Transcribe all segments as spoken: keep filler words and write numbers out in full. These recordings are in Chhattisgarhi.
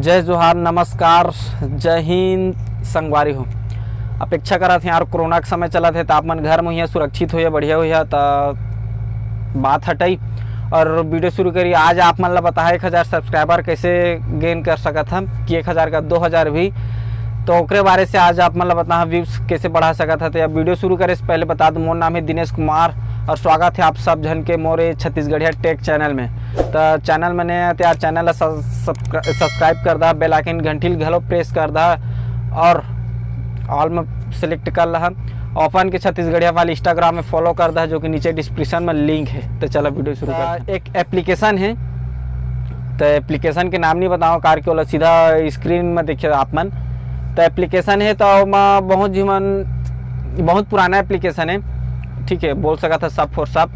जय जोहार, नमस्कार, जय हिंद संगवारी हो। अपेक्षा करत हे यार, कोरोना के समय चलत हे, त आप मन घर में होइहा, सुरक्षित होइहा, बढ़िया होइहा, त बात हटई और वीडियो शुरू करी। आज आप मन ला बताहा एक हज़ार सब्सक्राइबर कैसे गेन कर सकत हन, कि एक हज़ार का दो हज़ार भी, तो ओकरे बारे से आज आप मन ला बताहा व्यूज कैसे बढ़ा सकत हन। तो अब वीडियो शुरू करे से पहले बता दूं, मोर नाम है दिनेश कुमार और स्वागत है आप सब झन के मोर ये छत्तीसगढ़िया टेक चैनल में। तो चैनल में नए आते यार, चैनल ला सब-, सब्सक्रा-, सब्सक्राइब कर दहा, बेल आइकन घंटी ल घलो प्रेस कर दहा और ऑल में सिलेक्ट कर लहा। अपन के छत्तीसगढ़िया वाले इंस्टाग्राम में फॉलो कर दहा, जो कि नीचे डिस्क्रिप्शन में लिंक है। तो चला वीडियो शुरू करते हैं। एक एप्लीकेशन है, तो एप्लीकेशन के नाम नहीं बताओ कार के, ओला सीधा स्क्रीन में देखिए आप मन। तो एप्लीकेशन है, तो ओमा बहुत जीवन, बहुत पुराना एप्लीकेशन है, ठीक है, बोल सकत है सब फॉर सब।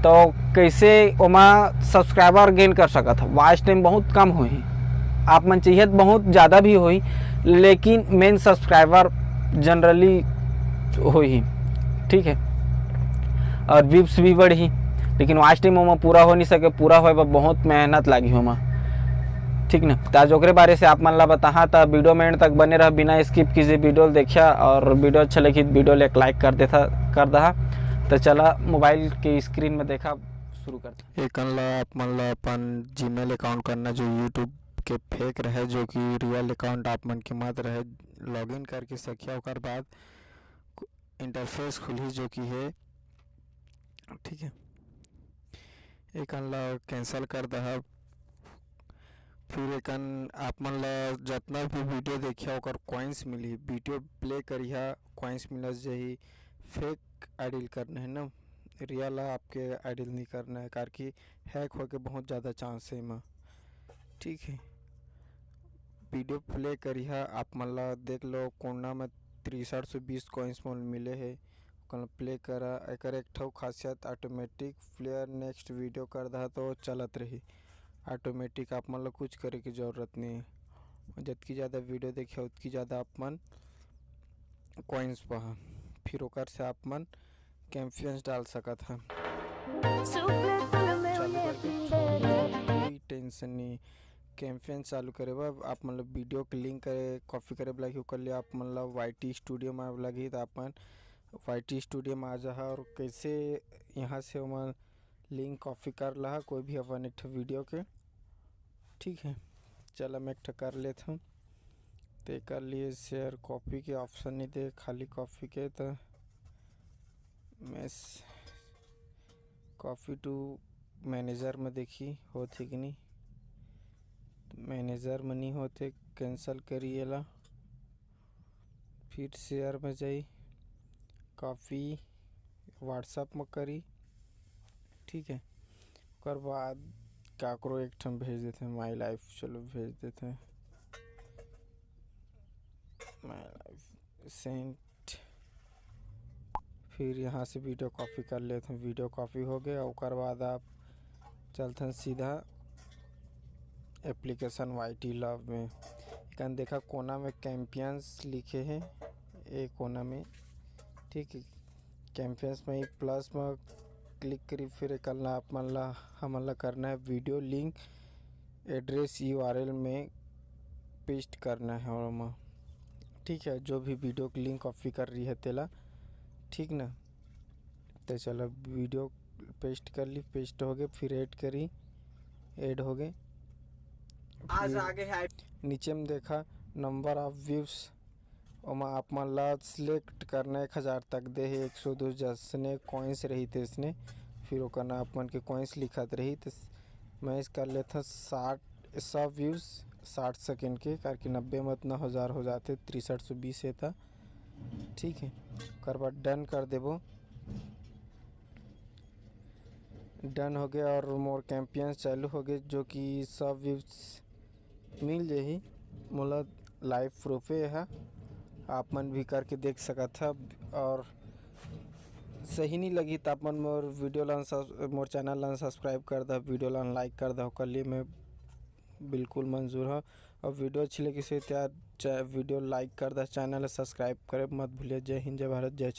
तो कैसे ओमा सब्सक्राइबर गेन कर सकत है, वॉच टाइम बहुत कम होही, आप मन चाहिए तो बहुत ज़्यादा भी होही, लेकिन मेन सब्सक्राइबर जनरली होही, ठीक है, और व्यूज भी बढ़ही, लेकिन वॉच टाइम ओमा पूरा हो नहीं सके। पूरा होए बर बहुत मेहनत लागी ओमा, ठीक ना। तो आज ओकरे बारे से आप मन ला बताहा, तो वीडियो में एंड तक बने रहा, बिना स्किप कीजिए वीडियो ल देखिया, और वीडियो अच्छा लगी तो वीडियो ल एक लाइक कर देता, कर दहा। तो चला मोबाइल के स्क्रीन में देखा शुरू करते। एकन ला आप मन ला अपन जीमेल अकाउंट करना, जो यूट्यूब के फेक रहे, जो कि रियल अकाउंट आप मन के मत रहे। लॉगिन करके सखिया, ओकर बाद इंटरफेस खुलही, जो कि है, ठीक है, एकन ला कैंसिल कर दहा। फिर एकन आप मन ला जितना भी वीडियो देखिया, ओकर कॉइन्स मिलही। वीडियो प्ले करिहा, कॉइन्स मिलत जाही। फेक आईडी ल करना है ना, रियल आपके आईडी ल नहीं करना है, कार कि हैक होए के बहुत ज़्यादा चांस है एमा, ठीक है। वीडियो प्ले करिहा, आप मन ला देख लो, कोना में तिरसठ सौ बीस कॉइन्स मोल मिले है, ओकर प्ले करा। एकर एक ठो खासियत, ऑटोमेटिक प्लेयर नेक्स्ट वीडियो कर दहा तो चलत रही, ऑटोमेटिक, आप मन ला कुछ करे के जरूरत नहीं है। जतकी ज़्यादा वीडियो देखिया, उतकी ज़्यादा आप मन कॉइन्स पाहा। फिर ओकर से आप मन कैंपेन्स डाल सकत हन। चालू करके छोड़ दो, कोई टेंशन नहीं। कैंपेन चालू करे बर आप मन ला वीडियो के लिंक करे, कॉपी करे बर लगही, ओकर लिए आप मन ला वाई टी स्टूडियो में लगही, तो आप मन वाई टी स्टूडियो में आ जाहा और कैसे यहाँ से ओमन लिंक कॉपी कर लहा कोई भी अपन एक ठो वीडियो के, ठीक है। चला मैं एक ठो कर लेत हूँ। तो एकर लिए शेयर कॉपी के ऑप्शन नहीं दे, खाली कॉपी के, तो मैं कॉपी टू मैनेजर में देखी होत हे कि नहीं। मैनेजर में नहीं होत हे, कैंसिल करी एला। फिर शेयर में जाई, कॉपी WhatsApp में करी, ठीक है। ओकर बाद काकरो एक ठन भेज देते हैं, माई लाइफ, चलो भेज देते हैं माई लाइफ, सेंड। फिर यहाँ से वीडियो कॉपी कर लेते हैं, वीडियो कॉपी हो गया। ओकर बाद आप चलते हैं सीधा एप्लीकेशन वाई टी लव में। एकन देखा कोना में कैंपियंस लिखे हैं, ए कोना में, ठीक है। कैंपियंस में ही प्लस में क्लिक करी, फिर एकन ला आप मन ला, हमन ला करना है video link address U R L में पेस्ट करना है ओमा, ठीक है। जो भी वीडियो के लिंक कॉपी कर रही है तेला, ठीक ना। तो चलो वीडियो पेस्ट कर ली, पेस्ट हो गए, फिर ऐड करी, ऐड हो गए। आज फिर आगे है। नीचे में देखा नंबर ऑफ व्यूज, ओमा आप मन ला सिलेक्ट करना, एक हज़ार तक दे हे, एक सौ दो जसने कॉइन्स रही तेसने। फिर ओकर ना आप मन के कॉइन्स लिखत रही, तो मैं इस कर लेता साठ, सौ व्यूज साठ सेकेंड के, करके नब्बे मत ना हज़ार हो जाते, तिरसठ सौ बीस है था, ठीक है। ओकर बाद डन कर देबो। डन हो गया और मोर कैंपियंस चालू हो गए, जो कि सौ व्यूज मिल जाही मोला। लाइव प्रूफे है, आप मन भी करके देख सकत ह। और सही नहीं लगी तो आप मन मोर वीडियो ला सब्स-, मोर चैनल ला सब्सक्राइब कर दा, वीडियो ला लाइक कर दा, ओकर लिए मैं बिल्कुल मंजूर हूँ। और वीडियो अच्छी लगी से तो यार चा-, वीडियो लाइक कर दा, चैनल ला सब्सक्राइब करे मत भूलिए। जय हिंद, जय भारत, जय छत्तीसगढ़।